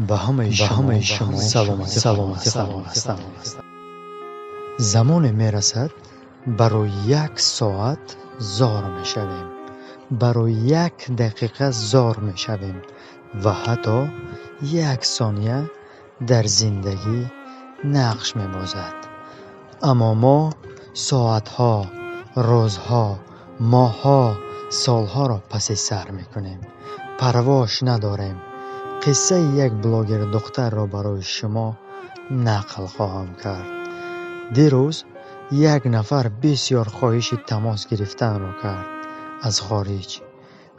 Ба ҳамаи Ба ҳамаи шумо шумо саломатӣ саломатӣ хоҳам. хоҳам. Замоне мерасад, барои як соат зор мешавем, барои як дақиқа зор мешавем ва ҳатто як сония дар зиндагӣ нақш мебозад. Аммо мо соатҳо, рӯзҳо, моҳҳо, солҳоро паси сар мекунем, парвош надорем. Қиссаи як блогер духтарро барои шумо нақл хоҳам кард. Дирӯз як нафар бисёр хоҳиши тамос гирифтанро кард аз хориҷ.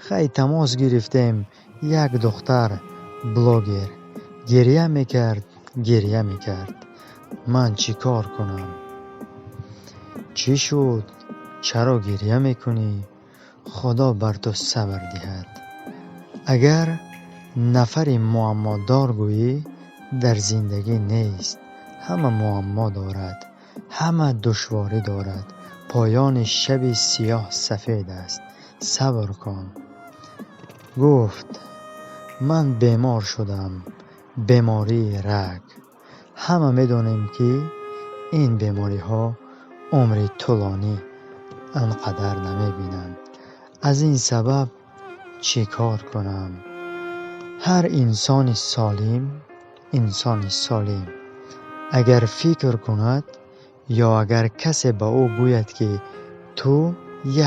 Хай, тамос гирифтем. Як духтар блогер гирья мекард, гирья мекард. Ман чӣ кор кунам? Чӣ шуд, чаро гирья мекунӣ? Худо бар ту сабр диҳад. Агар нафари муаммодор гӯӣ, дар зиндагӣ нест. Ҳама муаммо дорад, ҳама душворӣ дорад. Поёни шаби сиёҳ сафед аст, сабр кун. Гуфт: ман бемор шудам, бемории рак. Ҳама медонем, ки ин бемориҳо умри тӯлонӣ он қадар намебинанд. Аз ин сабаб чӣ кор кунам? Ҳар инсони солим, инсони солим агар фикр кунад ё агар касе ба ӯ гӯяд, ки ту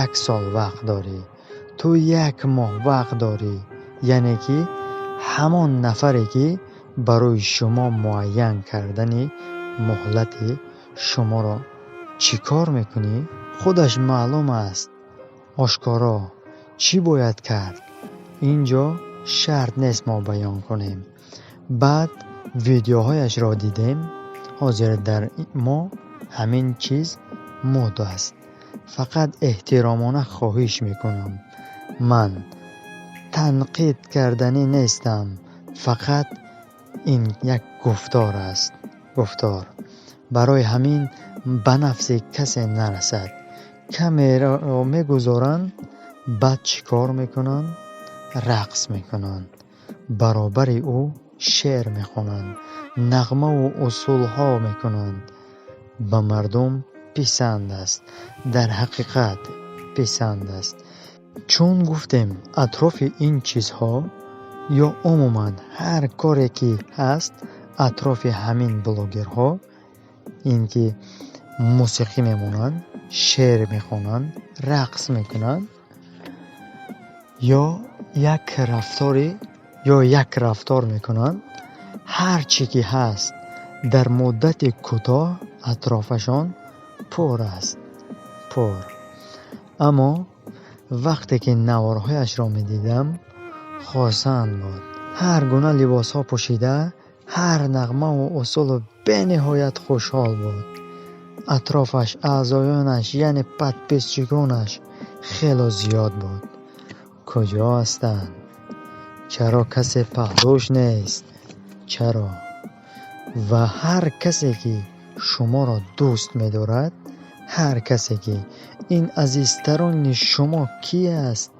як сол вақт дорӣ, ту як моҳ вақт дорӣ, яъне ки ҳамон нафаре, ки барои шумо муайян кардани муҳлати шуморо чӣ кор мекунӣ, худаш маълум аст, ошкоро чӣ бояд кард, ин ҷо шарт нест мо баён кунем. Баъд видеоҳояшро дидем. Ҳозир дар мо ҳамин чиз мод аст. Фақат эҳтиромона хоҳиш мекунам, ман танқид карданӣ нестам, фақат ин як гуфтор аст, гуфтор. Барои ҳамин ба нафси касе нарасад. Камераро мегузоранд, баъд чӣ кор мекунанд? Рақс мекунанд, баробари ӯ шеър мехонанд, нағмаву усулҳо мекунанд. Ба мардум писанд аст, дар ҳақиқат писанд аст. Чун гуфтем, атрофи ин чизҳо ё умуман ҳар коре ки ҳаст атрофи ҳамин блогерҳо, ин ки мусиқӣ мемонанд, шеър мехонанд, рақс мекунанд ё як рафтори ё як рафтор мекунанд, ҳар чӣ ки ҳаст, дар муддати кӯтоҳ атрофашон пур аст, пур. Аммо вақте ки наворҳояшро медидам, хурсанд буд. Ҳар гуна либосҳо пӯшида, ҳар нағмаву усулу бениҳоят хушҳол буд. Атрофаш аъзоёнаш, яъне подписчиконаш хело зиёд буд. Куҷо ҳастанд? Чаро касе паҳлӯш нест? Чаро? Ва ҳар касе, ки шуморо дӯст медорад, ҳар касе, ки ин азизтарони шумо ки аст,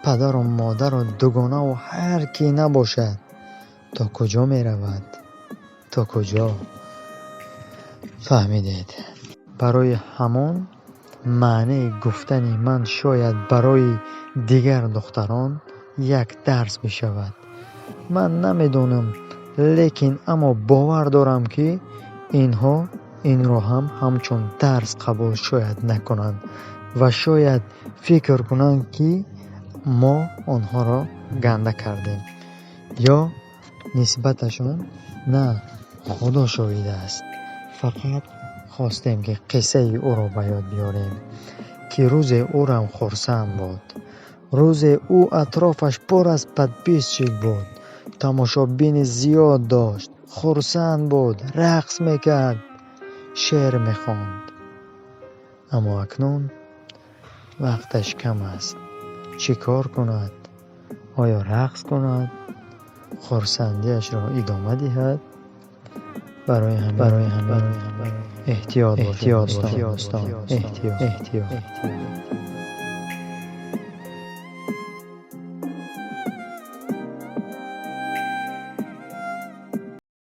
падару модару дугонаву ҳар ки набошад, то куҷо меравад? То куҷо? Фаҳмидед? Барои ҳамон маънии гуфтани ман шояд барои дигар духтарон як дарс бишавад. Ман намедонам, лекин аммо бовар дорам, ки инҳо инро ҳам ҳамчун дарс қабул шояд накунанд ва шояд фикр кунанд, ки мо онҳоро ганда кардем ё нисбаташон. На, Худо шоҳид аст, фақат хостем, ки қиссаи ӯро ба ёд биёрем, ки рӯзе ӯрам хурсанд буд, рӯзе ӯ атрофаш пур аз подписчик буд, тамошобини зиёд дошт, хурсанд буд, рақс мекард, шеър мехонд. Аммо акнун вақташ кам аст. Чӣ кор кунад? Оё рақс кунад, хурсандиашро идома диҳад? Барои ҳамин, барои ҳамин эҳтиёт, эҳтиёт, эҳтиёт, эҳтиёт.